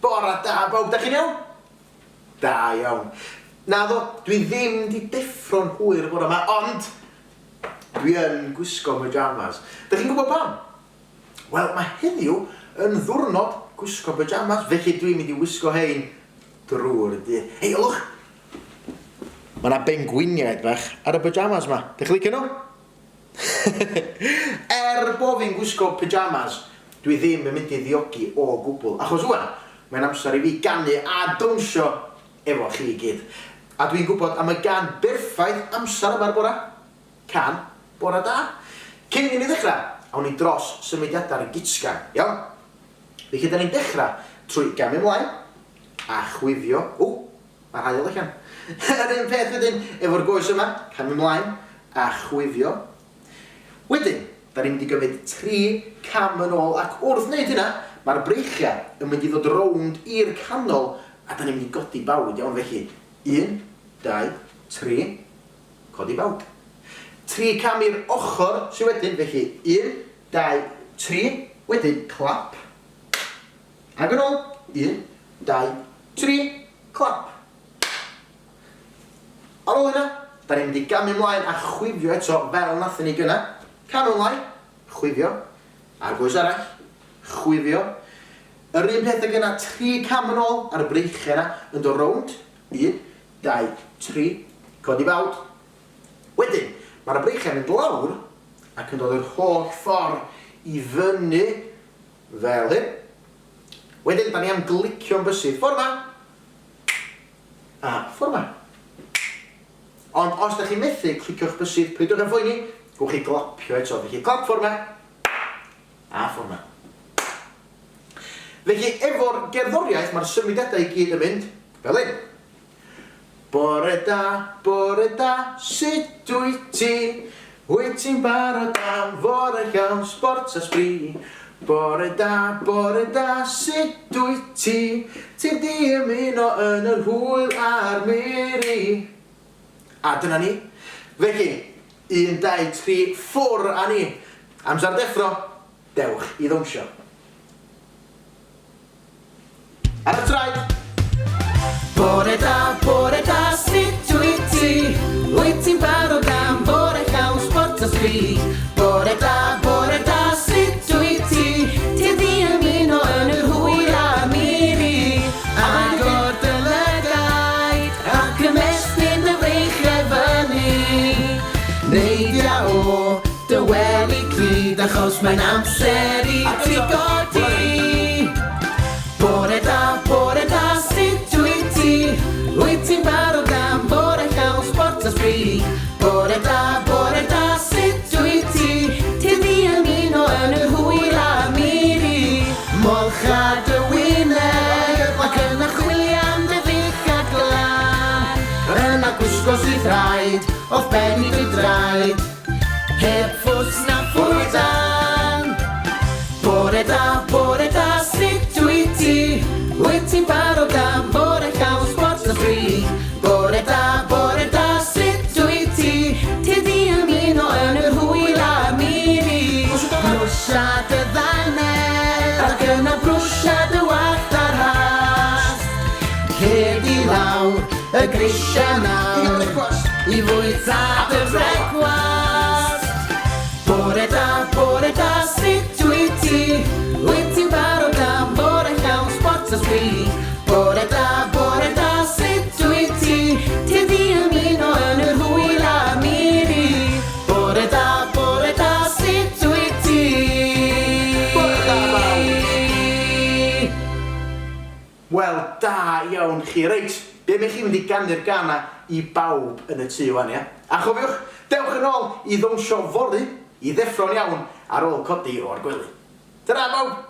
Bore da bawb, da chi'n iawn? Da iawn. Naddo, dwi ddim 'di deffro'n hwyr y bore 'ma, ond dwi yn gwisgo pyjamas. Da chi'n gwybod pam? Wel, mae heddiw yn ddwrnod gwisgo pyjamas, felly dwi'n mynd i wisgo hein drwy'r dydd. Hei, ylwch! Mae 'na bengwiniaid bach ar y pyjamas 'ma. Da chi'n licio nhw? Er bo fi'n gwisgo pyjamas, dwi ddim yn mynd i ddiogi o gwbl, achos ŵan, mae'n amser i fi ganu a dawnsio efo chi i gyd. A dwi'n gwybod am y gân berffaith amser yma'r bora. Cân Bora Da. Cyn i ni ddechrau, awn ni dros symudiadau'r gitsgan, iawn? Felly, da ni'n dechrau trwy gamu ymlaen a chwifio, ww, Mae'r haul allan. Yr un peth wedyn efo'r goes yma, camu mlaen a chwifio. Wedyn, da ni'n mynd i gymryd 3 cam yn ôl ac wrth wneud hynna, mae'r breichiau yn mynd i ddod rownd i'r canol a da ni'n mynd i godi bawd, iawn? Felly, 1, 2, 3, codi bawd. 3 cam i'r ochr sy wedyn, felly 1, 2, 3, wedyn clap. Ac yn ôl, 1, 2, 3, clap. Ar ôl hynna, da ni'n mynd i gamu mlaen a chwifio eto fel nathon ni gynna. Camu mlaen, chwifio, a'r goes arall, chwifio. Yr un peth ag yna, 3 cam yn ôl ar y breichiau yna, yn dod rownd, 1, 2, 3, codi bawd. Wedyn, mae'r breichiau'n mynd lawr ac yn dod yr holl ffordd i fyny Fel hyn. Wedyn, da ni am glicio'n bysedd ffordd 'ma a ffordd 'ma. Ond os da chi'n methu clicio'ch bysedd, peidiwch â phoeni, gewch chi glapio eto. Felly clap ffordd 'ma a ffordd 'ma. Felly efo'r gerddoriaeth mae'r symudiadau i gyd yn mynd fel hyn. Bore da, bore da, sut wyt ti? Wyt ti'n barod am fore llawn sbort a sbri? Bore da, bore da, sut wyt ti? Tyrd i ymuno yn yr hwyl a'r miri. A dyna ni. Felly, un, dau, tri, ffwr â ni. Amser deffro, dewch i ddawnsio. Ar y traed! Bore da, bore da, sut wyt ti? Wyt ti'n barod am fore llawn sbort a sbri? Bore da, bore da, sut wyt ti? Tyrd i ymuno yn yr hwyl a'r miri. Agor dy lygaid ac ymestyn dy freichiau fyny. Neidia o dy wely clyd achos mae'n amser i ti godi. Bore da, bore da, sut wyt ti? Wyt ti'n barod am fore llawn sbort a sbri? Bore da, bore da, sut wyt ti? Tyrd i ymuno yn yr hwyl a'r miri. Molcha dy wyneb ac yna chwilio am dy ddillad glân. Yna gwisgo syth rhaid o'th ben i dy draed. Heb ffws na ffwdan. Bore da, bore da, sut wyt ti? Wyt ti'n barod am fore llawn sbort a sbri? Bore da, bore da, sut wyt ti? Tyrd i ymuno yn yr hwyl a'r miri. Brwsia dy ddannedd ac yna brwsia dy wallt ar hast. Rhed i lawr y grisiau nawr i fwyta dy frecwast. Bore da, bore da, sut wyt ti? Wyt ti'n barod am fore llawn sbort a sbri? Bore da, bore da, sut wyt ti? Tyrd i ymuno yn yr hwyl a'r miri. Bore da, bore da, sut wyt ti? Bore da bawb! Wel, da iawn chi. Reit, be am i chi fynd i ganu'r gân 'na i bawb yn y tŷ 'wan, ia? A chofiwch, dewch yn ôl i ddawnsio fory, i ddeffro'n iawn ar ôl codi o'r gwely. Tara bawb!